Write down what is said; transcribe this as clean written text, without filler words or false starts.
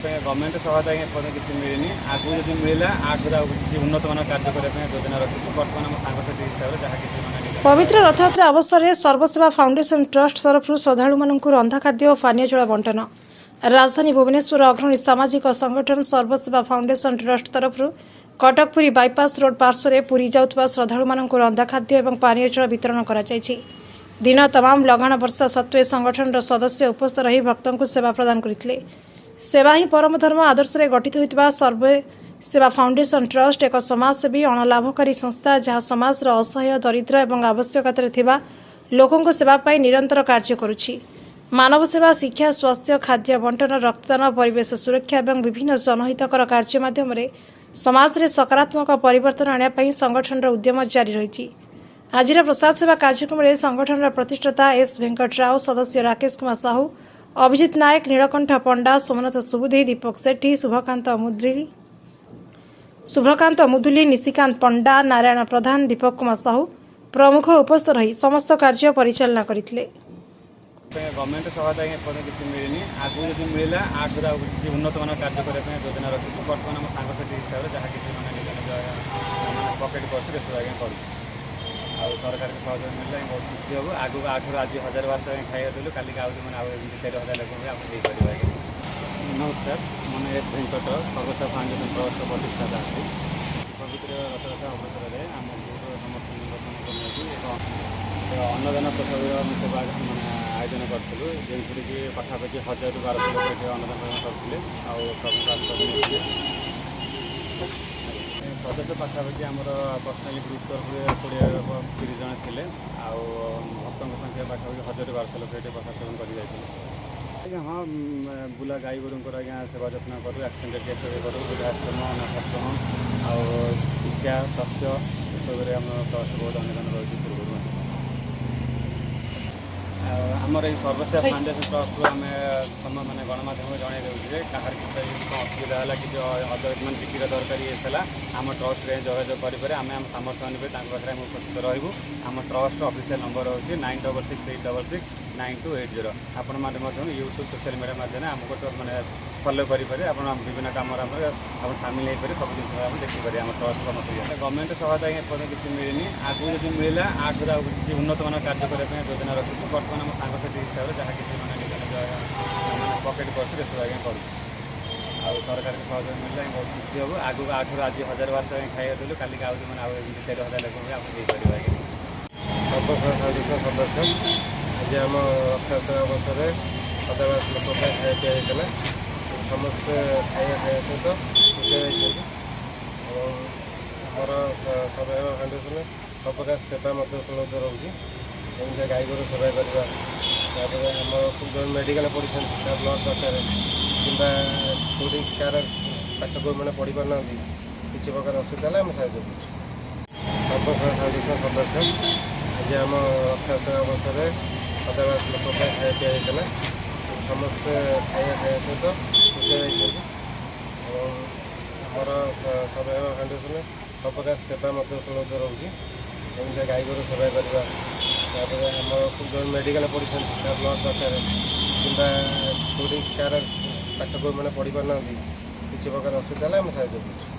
Government ସହାୟତା ଆଜ୍ଞା ଏପର୍ଯ୍ୟନ୍ତ କିଛି ମିଳିନି। ଆଗକୁ ଯଦି ମିଳିଲା, ଆଠରୁ ଆଉ କିଛି ଉନ୍ନତମାନର କାର୍ଯ୍ୟ କରିବା ପାଇଁ ଯୋଜନା ରଖିଛୁ। ବର୍ତ୍ତମାନ ଆମ ସାଙ୍ଗସାଥି ହିସାବରେ ଯାହା କିଛି ମାନେ ନିଜ ପବିତ୍ର ରଥଯାତ୍ରା ଅବସରରେ ସର୍ବସେବା ଫାଉଣ୍ଡେସନ ଟ୍ରଷ୍ଟ ତରଫରୁ ଶ୍ରଦ୍ଧାଳୁମାନଙ୍କୁ ରନ୍ଧା ଖାଦ୍ୟ ଓ ପାନୀୟ ଜଳ ବଣ୍ଟନ। ରାଜଧାନୀ ଭୁବନେଶ୍ୱର ଅଗ୍ରଣୀ ସାମାଜିକ ସଂଗଠନ ସର୍ବସେବା ଫାଉଣ୍ଡେସନ ଟ୍ରଷ୍ଟ ତରଫରୁ କଟକ ପୁରୀ ବାଇପାସ୍ ରୋଡ୍ ପାର୍ଶ୍ୱରେ ପୁରୀ ଯାଉଥିବା ଶ୍ରଦ୍ଧାଳୁମାନଙ୍କୁ ରନ୍ଧା ଖାଦ୍ୟ ଏବଂ ପାନୀୟ ଜଳ ବିତରଣ କରାଯାଇଛି। ଦିନ ତମାମ ଲଗାଣ ବର୍ଷା ସତ୍ତ୍ୱେ ସଂଗଠନର ସଦସ୍ୟ ଉପସ୍ଥିତ ରହି ଭକ୍ତଙ୍କୁ ସେବା ପ୍ରଦାନ କରିଥିଲେ। ସେବା ହିଁ ପରମ ଧର୍ମ ଆଦର୍ଶରେ ଗଠିତ ହୋଇଥିବା ସର୍ବେ ସେବା ଫାଉଣ୍ଡେସନ ଟ୍ରଷ୍ଟ ଏକ ସମାଜସେବୀ ଅଣଲାଭକାରୀ ସଂସ୍ଥା, ଯାହା ସମାଜର ଅସହାୟ, ଦରିଦ୍ର ଏବଂ ଆବଶ୍ୟକତାରେ ଥିବା ଲୋକଙ୍କ ସେବା ପାଇଁ ନିରନ୍ତର କାର୍ଯ୍ୟ କରୁଛି। ମାନବ ସେବା, ଶିକ୍ଷା, ସ୍ୱାସ୍ଥ୍ୟ, ଖାଦ୍ୟ ବଣ୍ଟନ, ରକ୍ତଦାନ, ପରିବେଶ ସୁରକ୍ଷା ଏବଂ ବିଭିନ୍ନ ଜନହିତକର କାର୍ଯ୍ୟ ମାଧ୍ୟମରେ ସମାଜରେ ସକାରାତ୍ମକ ପରିବର୍ତ୍ତନ ଆଣିବା ପାଇଁ ସଂଗଠନର ଉଦ୍ୟମ ଜାରି ରହିଛି। ଆଜିର ପ୍ରସାଦ ସେବା କାର୍ଯ୍ୟକ୍ରମରେ ସଂଗଠନର ପ୍ରତିଷ୍ଠାତା ଏସ୍ ଭେଙ୍କଟ ରାଓ, ସଦସ୍ୟ ରାକେଶ କୁମାର ସାହୁ, ଅଭିଜିତ ନାୟକ, ନୀଳକଣ୍ଠ ପଣ୍ଡା, ସୋମନାଥ ସୁବୁଧି, ଦୀପକ ସେଠୀ, ଶୁଭ୍ରକାନ୍ତ ମୁଦୁଲି, ନିଶିକାନ୍ତ ପଣ୍ଡା, ନାରାୟଣ ପ୍ରଧାନ, ଦୀପକ କୁମାର ସାହୁ ପ୍ରମୁଖ ଉପସ୍ଥିତ ରହି ସମସ୍ତ କାର୍ଯ୍ୟ ପରିଚାଳନା କରିଥିଲେ। ଗଭର୍ଣ୍ଣମେଣ୍ଟ ସହାୟତା ଆଜ୍ଞା ଏପର୍ଯ୍ୟନ୍ତ କିଛି ମିଳିନି। ଆଗକୁ ଯଦି ମିଳିଲା, ଆଠରୁ ଆଉ କିଛି ଉନ୍ନତମାନର କାର୍ଯ୍ୟ କରିବା ପାଇଁ ଯୋଜନା ରଖିଛୁ। ବର୍ତ୍ତମାନ ଆମ ସାଙ୍ଗସାଥି ହିସାବରେ ଯାହା କିଛି ମାନେ ନିଜ ନିଜ ମାନେ ପକେଟ୍ ପର୍ସରେ ଏସବୁ ଆଜ୍ଞା କରୁଛୁ। ଆଉ ସରକାରଙ୍କ ସହଯୋଗ ମିଳିଲେ ଆମେ ବହୁତ ଖୁସି ହେବୁ। ଆଗକୁ ଆଠରୁ ଆଜି 1000 1200 ଆଜ୍ଞା ଖାଇବା ଦେଲୁ, କାଲିକି ଆଉ ମାନେ ଆଉ ଏମିତି 4000 ଲୋକଙ୍କୁ ଆମେ ଦେଇପାରିବୁ ଆଜ୍ଞା। ନମସ୍କାର, ମୋ ନାଁ ଏସ୍ ଭେଙ୍କଟ, ସର୍ବସେବା ଫାଉଣ୍ଡେସନ ଟ୍ରଷ୍ଟର ପ୍ରତିଷ୍ଠାତା ଅଛି। ପବିତ୍ର ରଥଯାତ୍ରା ଅବସରରେ ଆମ ଗ୍ରୁପର ସମସ୍ତ ମେମ୍ବରମାନଙ୍କୁ ନେଇକି ଏକ ଏକ ଅନ୍ନଦାନ ପ୍ରସାଦର ଆମେ ସେବା ମାନେ ଆୟୋଜନ କରିଥିଲୁ, ଯେଉଁଥିରେ କି ପାଖାପାଖି 1000ରୁ 1200 ଲୋକ ଏଠି ଅନ୍ନଦାନ ପ୍ରଦାନ କରିଥିଲେ ଆଉ ପ୍ରଭୁଙ୍କ ଆଶୀର୍ବାଦ ନେଇଥିଲେ। ସଦସ୍ୟ ପାଖାପାଖି ଆମର ପର୍ସନାଲି ଗ୍ରୁପ୍ ତରଫରୁ 20-30 ଜଣ ଥିଲେ ଆଉ ଭକ୍ତଙ୍କ ସଂଖ୍ୟା ପାଖାପାଖି 1000ରୁ 1200 ଲୋକ ଏଠି ପ୍ରସାଦ ସେବନ କରି ଯାଇଥିଲେ ଆଜ୍ଞା। ହଁ, ବୁଲା ଗାଈ ଗୋରୁଙ୍କର ଆଜ୍ଞା ସେବା ଯତ୍ନ କରୁ, ଆକ୍ସିଡେଣ୍ଟ କେସ୍ କରୁ, ବୃଦ୍ଧାଶ୍ରମ, ଅନାଥ ଆଶ୍ରମ ଆଉ ଶିକ୍ଷା, ସ୍ୱାସ୍ଥ୍ୟ ଏସବୁରେ ଆମ ଟ୍ରଷ୍ଟ ବହୁତ ଅନୁଦାନ ରହିଛି ପୂର୍ବରୁ ମଧ୍ୟ। ଆଉ ଆମର ଏଇ ସର୍ବସେବା ଫାଉଣ୍ଡେସନ ଟ୍ରଷ୍ଟରୁ ଆମେ ମାନେ ଗଣମାଧ୍ୟମକୁ ଜଣାଇ ଦେଉଛୁ ଯେ କାହାର କିଛି ଯଦି କ'ଣ ଅସୁବିଧା ହେଲା, କିଛି ଅଦର ମାନେ ଚିକିତ୍ସା ଦରକାର ଇଏ ହେଲା, ଆମ ଟ୍ରଷ୍ଟରେ ଯୋଗାଯୋଗ କରିପାରିବେ। ଆମେ ଆମ ସାମର୍ଥ୍ୟ ଅନୁଯାୟୀ ତାଙ୍କ ପାଖରେ ଆମେ ଉପସ୍ଥିତ ରହିବୁ। ଆମ ଟ୍ରଷ୍ଟର ଅଫିସିଆଲ ନମ୍ବର ହେଉଛି 9668669280। ଆପଣମାନେ ମଧ୍ୟ ୟୁଟ୍ୟୁବ୍, ସୋସିଆଲ ମିଡ଼ିଆ ମାଧ୍ୟମରେ ଆମକୁ ତ ମାନେ ଫଲୋ କରିପାରିବେ। ଆପଣ ବିଭିନ୍ନ କାମରେ ଆମର ଆପଣ ସାମିଲ ହେଇପାରିବେ। ସବୁ ଜିନିଷ ଆପଣ ଦେଖିପାରିବେ ଆମ ଟ୍ରଷ୍ଟ ସମସ୍ତ। ଗଭର୍ଣ୍ଣମେଣ୍ଟ ସହାୟତା ଆଜ୍ଞା ଏପର୍ଯ୍ୟନ୍ତ କିଛି ମିଳିନି। ଆଗକୁ ଯଦି ମିଳିଲା, ଆଠରୁ ଆଉ କିଛି ଉନ୍ନତମାନର କାର୍ଯ୍ୟ କରିବା ପାଇଁ ଯୋଜନା ରଖିଛୁ। ବର୍ତ୍ତମାନ ଆମ ସାଙ୍ଗସାଥି ହିସାବରେ ଯାହା କିଛି ମାନେ ନିଜ ନିଜ ମାନେ ପକେଟ୍ ପର୍ସରେ ଏସବୁ ଆଜ୍ଞା କରୁଛୁ। ଆଉ ସରକାରଙ୍କ ସହଯୋଗ ମିଳିଲେ ଆମେ ବହୁତ ଖୁସି ହେବୁ। ଆଗକୁ ଆଠରୁ ଆଜି 1000 1200 ଆଜ୍ଞା ଖାଇବା ଦେଲୁ, କାଲିକି ଆଉ ମାନେ ଆଉ ଏମିତି 4000 ଲୋକଙ୍କୁ ଆମେ ଦେଇପାରିବୁ ଆଜ୍ଞା। ସର୍ବସେବା ଫାଉଣ୍ଡେସନ ସଦସ୍ୟ। ଆଜି ଆମ ରଥଯାତ୍ରା ଅବସରରେ 1000 1200 ଲୋକ ପାଇଁ ଖାଇବା ପିଇବା ହେଇଥିଲା। ସମସ୍ତେ ଖାଇବା ଖାଇବା ସହିତ ଖୁସି ଯାଇଛନ୍ତି ଏବଂ ଆମର ସର୍ବସେବା ଫାଉଣ୍ଡେସନରେ ସବୁ ପ୍ରକାର ସେବା ମଧ୍ୟ ଉପଲବ୍ଧ ରହୁଛି। ଯେମିତି ଗାଈ ଗୋରୁ ସେବା କରିବା, ତାପରେ ଆମର ଯେଉଁ ମେଡ଼ିକାଲ ପଡ଼ିଛନ୍ତି, ତା ବ୍ଲଡ଼ ଦରକାର କିମ୍ବା କେଉଁଠି କାହାର ପାଠ ମାନେ ପଢ଼ି ପାରୁନାହାନ୍ତି, କିଛି ପ୍ରକାର ଅସୁବିଧା ହେଲେ ଆମେ ସାହାଯ୍ୟ କରୁଛୁ। ସର୍ବସେବା ଫାଉଣ୍ଡେସନ ସଦସ୍ୟ। ଆଜି ଆମ ରଥଯାତ୍ରା ଅବସରରେ 1000 1200 ଲୋକ ପାଇଁ ଖାଇବା ପିଇବା ହେଇଥିଲା। ସମସ୍ତେ ଖାଇବା ଖାଇବା ସହିତ ଖୁସି ଯାଇଛନ୍ତି ଏବଂ ଆମର ସର୍ବସେବା ଫାଉଣ୍ଡେସନରେ ସବୁ ପ୍ରକାର ସେବା ମଧ୍ୟ ଉପଲବ୍ଧ ରହୁଛି। ଯେମିତି ଗାଈ ଗୋରୁ ସେବା କରିବା, ତାପରେ ଆମର ଯେଉଁ ମେଡ଼ିକାଲ ପଡ଼ିଛନ୍ତି, ତା ବ୍ଲଡ଼ ଦରକାର କିମ୍ବା କେଉଁଠି କାହାର ପାଠ ମାନେ ପଢ଼ି ପାରୁନାହାନ୍ତି, କିଛି ପ୍ରକାର ଅସୁବିଧା ହେଲେ ଆମେ ସାହାଯ୍ୟ କରୁଛୁ।